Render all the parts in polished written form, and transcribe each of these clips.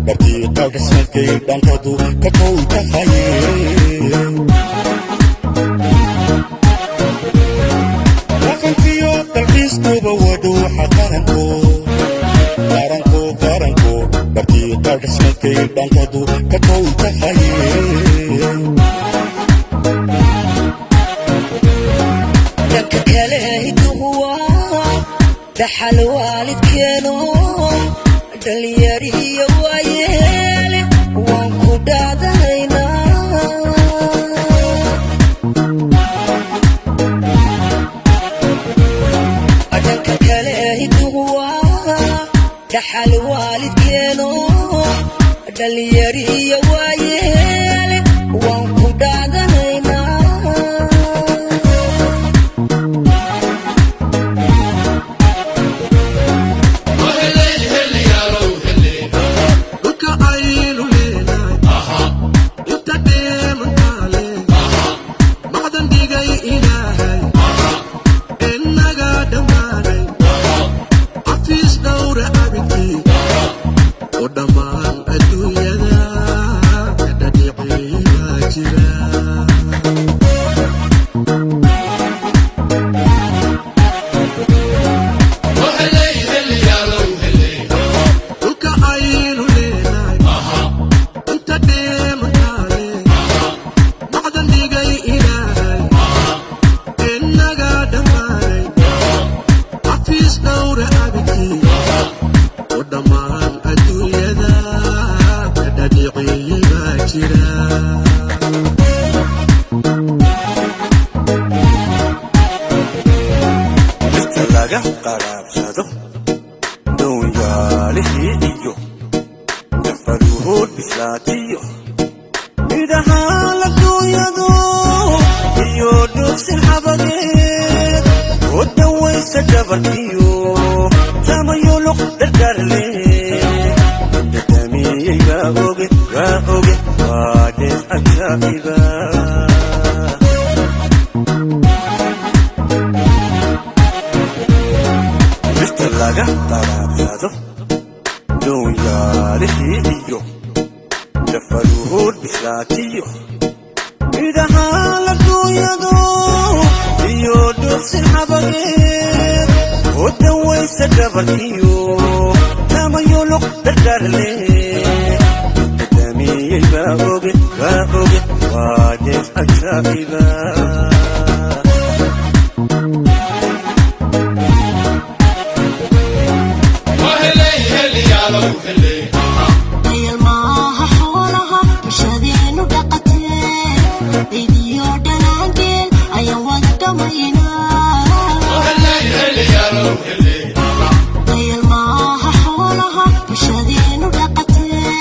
Dhabtii qaabdhismeedkay dhaantadu ka kow tahay. Dhaqankiyo dalxiiskuba waa dhuuxa qaranku, qaranku, qaranku. Dhabtii qaabdhismeedkay dhaantadu ka kow tahay. Dhanka kale hiduhu waa dhaxal waalidkeeno, dhalinyarihiyo waayeele waan ku dhaadanaynaa. Dhanka kale hiduhu waa dhaxal waalidkeeno, dhalinyarihiyo waayeele waan ku dhaadanaynaa. Dhulka aynu leenahay inta dheemankaale macdan dhigay Ilaahay inaga dhammaanay, xafiis dhowra abidkii oo dhammaan adduunyada dhadhicii baa jira. Dhulka aynu leenahay inta dheemankaale macdan dhigay Ilaahay inaga dhammaanay, xafiis dhowra abidkii oo dhammaan adduunyada dhadhicii baa jira. Dhirta laga qaraabsado, doonyaalihii iyo dafaruhood bislaatiyo, midhaha laduunyadu iyo dhuugsin xabageed oo dawaysa dhabarkiyo tamayuluq dhardarle dhadhamiyey baa oge, baa oge, waa dheef ajaa'iba. Dhirta laga qaraabsado, doonyaalihii iyo dafaruhood bislaatiyo, midhaha laduunyadu iyo dhuuqsin xabageed oo dawaysa dhabarkiyo tamayuluq dhardarle dhadhamiyey baa oge, baa oge, waa dheef ajaa'iba. Dayal maaha xoolaha bulshadeenu dhaqatee, idiyo dhanaangeel ayaan wada dhamaynaa. Dayal maaha xoolaha bulshadeenu dhaqatee,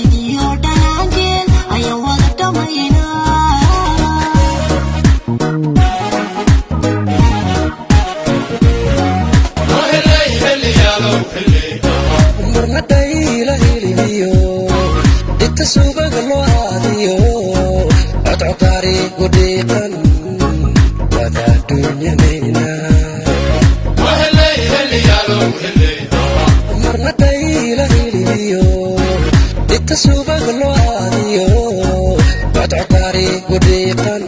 idiyo dhanaangeel ayaan wada dhamaynaa. Marna dhayla hilibiyo dhigta suugaga loo aadiyo, codcodaarigu dhiiqan wada dunyanayna. Marna dhayla hilibiyo dhigta suugaga loo aadiyo, codcodaarigu dhiiqan.